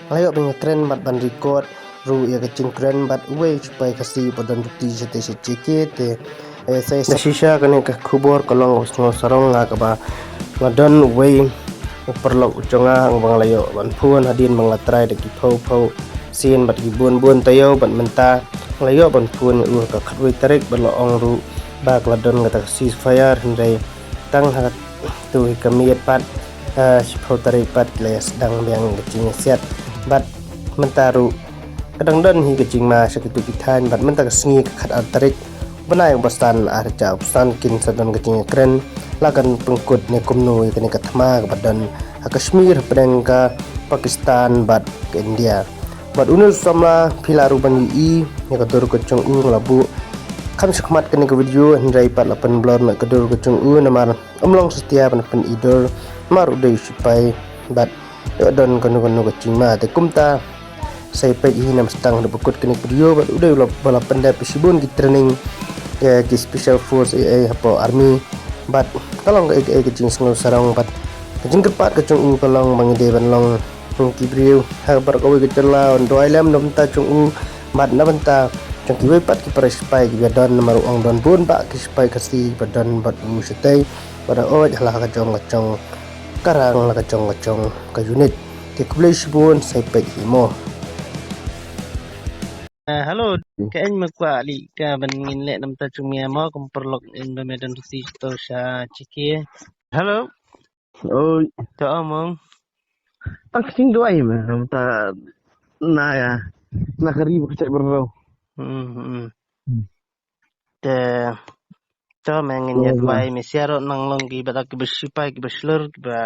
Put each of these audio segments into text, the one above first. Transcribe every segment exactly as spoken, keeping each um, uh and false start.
Nga la ïoh ban kren bad ban record ruh ïa ka jingkren bad uwei u sipai Khasi ba don duty shatei sha JK te. Eh, sa shisha kane ka khubor ka long kaba sngewsarong nga kaba nga don uwei u paralok u jong nga ba nga la ïoh ban phone hadien ba nga la try da ki phew phew sien bad ki bun bun taïew bad mynta nga la ïoh ban phone ïa u ha ka khatwei tarik bad la ong ruh ba ka la don kata ka ceasefire hynrei tang ha tu hi ka miet pat, eh, shiphew tarik pat la sdang biang ka jingsiat bad mynta ruh ka dang don hi ka jingma sha kitu ki thaiñ bad mynta ka sngi ka khatar tarik bnai u ba san ar hajar arphew san kin sa don ka jingkren la kan pynkut ne kumno ïa kane ka thma kaba don ha Kashmir hapdeng ka Pakistan bad ka India. Bad une u samla phi lah ruh ban ïohi ïa ka dur ka jong u nga la buh kham shakhmat kane ka video hynrei pat la pynblur noh ka dur ka jong u namar ym long satia ban pyni dur namar u dei u sipai bad ïoh don kano kano ka jingma te kumta. Sa ïa peit hi na mynstep haduh ba kut kane ka video bad u dei u la ba la pyndep shibun ki training ïa ki special force ïa hapoh army bad ka long kaei kaei ka jingsngewsarong bad ka jingkyrpad ka jong u ka long ba ngi dei ban long ki briew ha baroh kawei ka jylla ban duwai lem na bynta jong u bad na bynta jong kiwei pat ki para sipai kiba don namar u ong don bun bah ki sipai Khasi ba don bad u shatei ba da oi ha la ka jong ka jong ka rang la ka jong ka jong ka unit. Te khublei shibun sa ïa peit hi mo. Eh, hello. Ka eng ma kwah li ka ban ngin leh na bynta jong me mo kum paralok in ba me don duty to sha JK. Hello. Oi. To among. Tang ka jingduwai me na bynta na ïa na ka ri ba ka jait bynriew. Hmm, hmm. Hmm. Te to me ngin ïa duwai me sha ruh nang long kiba da kiba sipai kiba shlur kiba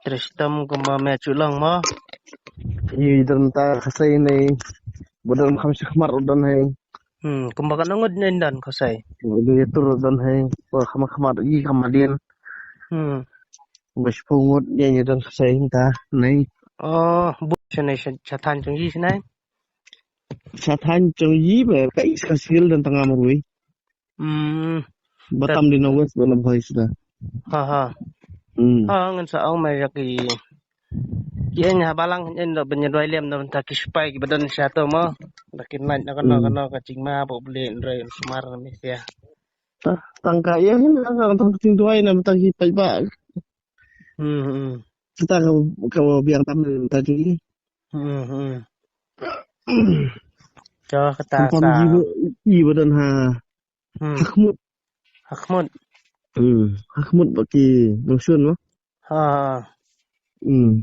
trei shitom kumba me ju long mo. Ïa don ta Khasi ne ba don kham shakhmat ruh don hi. Hmm, kumba ka nongut ne don Khasi. Ïa tur ruh don hi ba kham khmat ïa kham dien. Hmm. Ba shiphew ngut ïa ïa don Khasi ta ne. Oh, bu shane sha thaiñ jong ïa shane. Sha thaiñ jong ïa ba ka East Khasi Hills don tang am ruh. Hmm. Ba tam dei na West ba na Bhoi sida. Ha ha. Hmm. Ha ngan sa ong mai ïa ki. Ki eng ha balang eng da ban ïa duwai lem da bynta ki sipai kiba don sha to mo. Da kin lait na kano kano ka jingma ba u Blei un roi un sumar na me sha. Tang ka ïa hin tang ka jingduwai na bynta ki paidbah. Hmm hmm. Kita ka ka biang tam na bynta ki. Hmm hmm. Cho kata sa. Ïa ba don ha. Hmm. Hakhmut. Hakhmut. Hmm. Hakhmut ba ki nongshun mo. Ha. Hmm.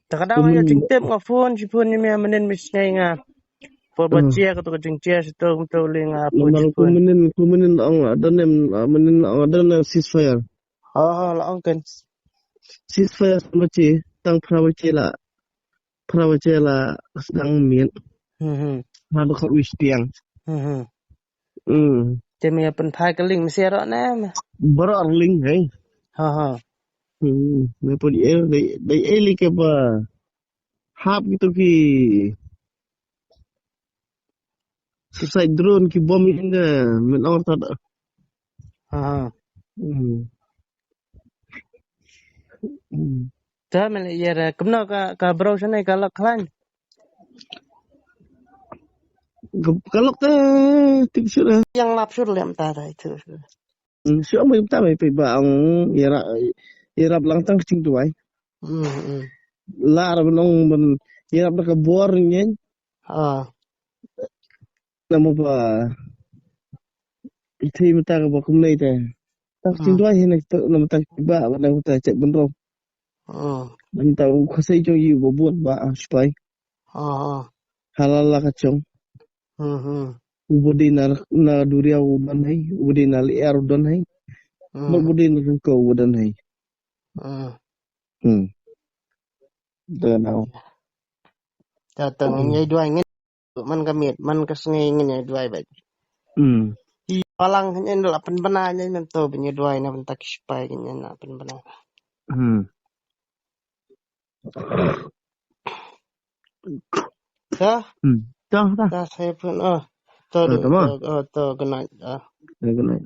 Ta ka dang ïa jingtip nga phone shi phone ni me mynnin mi snei nga. Por ba chia ka to ka jingchia shi to to li nga phone shi phone. Mynnin mynnin ong adon em mynnin ong adon em ceasefire. Ha ha la ong kan. Ceasefire ma chi tang phra ba chi la. Phra ba chi la sdang miet. Hmm hmm. Phra ba khot wis tiang. Hmm hmm. Hmm. Te me pynphai ka link me share ne. Baroh link hei. Ha ha. Hmm. Me pun el dei dei el ke ba. Hap gitu ki. Suicide drone ki bom ini men or tad. Ha ha. Hmm. Hmm. Ta me ïa kumno ka ka bro shane ka lok khlain. Ka lok ta tik shu. Ïa lap shu lem ta ta itu. Hmm, shu mai ta mai pe ba ang ïa ra ïa rap lang tang ching tuai. Hmm. Lar ba nong ban ïa rap da ka bor nyen. Ha. Namar ba ite mynta ka ba kumne te. Tang ching tuai hina kita namar ta ba ba nang ta chek bynrong. Namar ta u khasai jong yu ba bun ba a sipai. Halal la ka chong. U budi na na duria u don hai, u budi na liar u don hai. Budi na ko u don hai. Hmm. Tang ngi duai ngi man ka miet man ka sngi ngi duai ba. Hmm. Ki palang ngi la pynbna ngi men to ngi duai na bynta ki sipai ngi na pynbna. Hmm. Ta? Hmm. Ta ta. Ta sai pun oh. To to. Oh to good night. Ah. Good night.